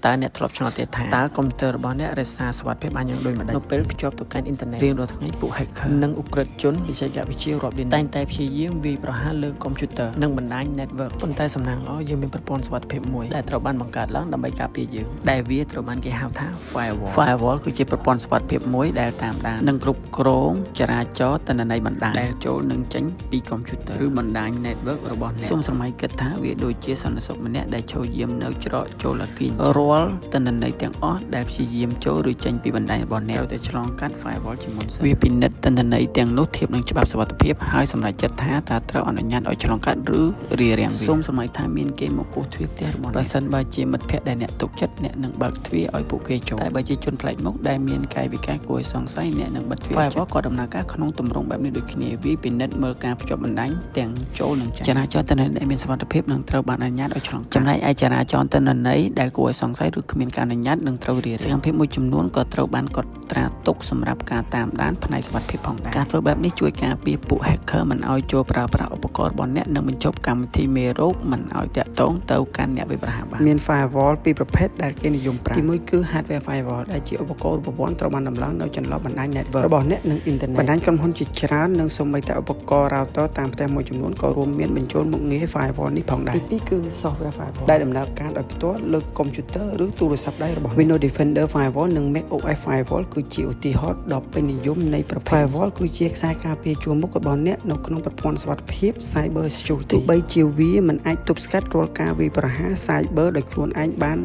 តើអ្នកធ្លាប់ឆ្ងល់ទេថាតើកុំព្យូទ័ររបស់អ្នករក្សាសុវត្ថិភាពបានយ៉ាងដូចម្តេចនៅពេលភ្ជាប់ទៅកាន់អ៊ីនធឺណិតរៀងរាល់ថ្ងៃពួក hacker និងឧក្រិដ្ឋជនបច្ចេកវិទ្យារាប់លានតែងតែព្យាយាមវាយប្រហារលើកុំព្យូទ័រនិងបណ្ដាញ network ប៉ុន្តែសំណាងល្អយើងមានប្រព័ន្ធសុវត្ថិភាពមួយដែលត្រូវបានបង្កើតឡើងដើម្បីការពារយើងដែលវាត្រូវបានគេហៅថា firewall. Firewall គឺជាប្រព័ន្ធសុវត្ថិភាពមួយដែលតាមដាននិងគ្រប់គ្រងចរាចរណ៍ទិន្នន័យបណ្ដាញដែលចូលនិងចេញពីកុំព្យូទ័រឬបណ្ដាញ network របស់អ្នកសូមស្រមៃគិតថាវាដូចជាសន្តិសុខម្នាក់ដែលឈរយាមនៅច្រកចូលអាគាររាល់ទិន្នន័យទាំងអស់ដែលព្យាយាមចូលឬចេញពីបណ្ដាញរបស់អ្នកត្រូវតែឆ្លងកាត់ firewall ជាមុនសិនវាពិនិត្យទិន្នន័យទាំងនោះធៀបនឹងច្បាប់សុវត្ថិភាពហើយសម្រេចចិត្តថាតើត្រូវអនុញ្ញាតឲ្យឆ្លងកាត់ឬរារាំងវាសូមស្រមៃថាមានគេមកគោះទ្វារផ្ទះរបស់អ្នកប្រសិនបើជាមិត្តភ័ក្តិដែលអ្នកទុកចិត្តអ្នកនឹងបើកទ្វារឲ្យពួកគេចូលតែបើជាជនប្លែកមុខដែលមានកាយវិការគួរឲ្យសង្ស័យអ្នកនឹងបិទទ្វារ Firewall ក៏ដំណើរការក្នុងទម្រង់បែបនេះដូចគ្នាវាពិនិត្យមើលការភ្ជាប់បណ្ដាញទាំងចូលនិងចេញចរាចរណ៍ទិន្នន័យដែលមានសុវត្ថិភាពនឹងត្រូវបានអនុញ្ញាតឲ្យឆ្លងកាត់ចំណែកឯចរាចរណ៍ទិន្នន័យដែលគួរឲ្យសង្ស័យឬគ្មានការអនុញ្ញាតនឹងត្រូវរារាំងសកម្មភាពមួយចំនួនក៏ត្រូវបានកត់ត្រាទុកសម្រាប់ការតាមដានផ្នែកសុវត្ថិភាពផងដែរការធ្វើបែបនេះជួយការពារពួក hacker មិនឲ្យចូលប្រើប្រាស់ឧបករណ៍របស់អ្នកនិងបញ្ចប់កម្មវិធីមេរោគមិនឲ្យតាក់ទងទៅកាន់អ្នកវាយប្រហារបានមាន firewall ពីរប្រភេទដែលគេនិយមប្រើទីមួយគឺ hardware firewall ដែលជាឧបករណ៍រូបវន្តត្រូវបានដំឡើងនៅចន្លោះបណ្ដាញ network របស់អ្នកនិងអ៊ីនធឺណិតបណ្ដាញក្រុមហ៊ុនជាច្រើននិងសូម្បីតែឧបករណ៍ router តាមផ្ទះមួយចំនួនក៏រួមមានបញ្ចូលមុខងារ firewall នេះផងដែរទីពីរគឺ software firewall ដែលដំណើរការដោយផ្ទាល់លើកុំព្យូទ័រឬទូរស័ព្ទដៃរបស់ Windows Defender Firewall និង Mac OS Firewall គឺជាឧទាហរណ៍ដ៏ពេញនិយមនៃប្រភេទ firewall គឺជាខ្សែការពារជួរមុខរបស់អ្នកនៅក្នុងប្រព័ន្ធសុវត្ថិភាព Cyber Security ទោះបីជាវាមិនអាចទប់ស្កាត់រាល់ការវាយប្រហារ cyber ដោយខ្លួនឯងបាន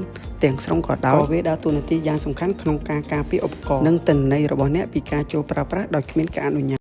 ទាំងស្រុងក៏ដោយក៏វាដើរតួនាទីយ៉ាងសំខាន់ក្នុងការការពារឧបករណ៍និងទិន្នន័យរបស់អ្នកពីការចូលប្រើប្រាស់ដោយគ្មានការអនុញ្ញាត។